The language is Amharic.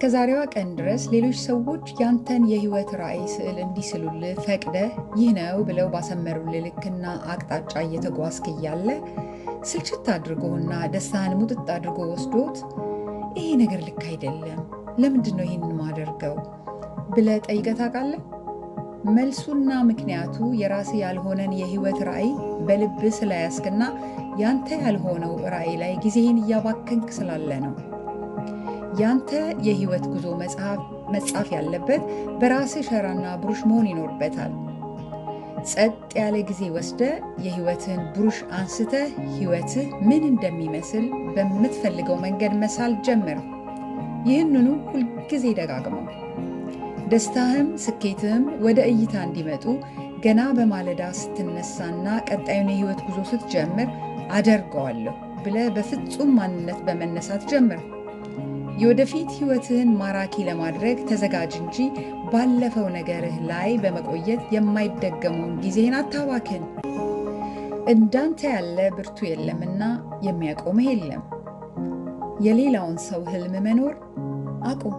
እስከ ዛሬዋ ቀን ድረስ ሌሎች ሰዎች ያንተን የህይወት ራዕይ ስዕል እንዲስሉልህ ፈቅደህ ይህ ነው ብለው ባሰመሩልህ ልክና አቅጣጫ እየተጓዝክ እያለ ስልችት አድርጎና ደስታህን ሙጥጥ አድርጎ ወስዶት ይሄ ነገር ልክ አይደለም፣ ለምንድን ነው ይህንን ማደርገው ብለህ ጠይቀህ ታውቃለህ? መልሱና ምክንያቱ የራስህ ያልሆነን የህይወት ራዕይ በልብህ ስለያዝክና ያንተ ያልሆነው ራዕይ ላይ ጊዜህን እያባከንክ ስላለ ነው። ያንተ የህይወት ጉዞ መጻፍ ያለበት በራስህ ሸራና ብሩሽ መሆን ይኖርበታል። ጸጥ ያለ ጊዜ ወስደህ የህይወትህን ብሩሽ አንስተህ ህይወትህ ምን እንደሚመስል በምትፈልገው መንገድ መሳል ጀምር። ይህንኑ ሁልጊዜ ደጋግመው። ደስታህም ስኬትህም ወደ እይታ እንዲመጡ ገና በማለዳ ስትነሳና ቀጣዩን የህይወት ጉዞ ስትጀምር አደርገዋለሁ ብለህ በፍጹም ማንነት በመነሳት ጀምር። የወደፊት ህይወትህን ማራኪ ለማድረግ ተዘጋጅ እንጂ ባለፈው ነገርህ ላይ በመቆየት የማይደገመውን ጊዜህን አታባክን። እንዳንተ ያለ ብርቱ የለምና የሚያቆምህ የለም። የሌላውን ሰው ህልም መኖር አቁም።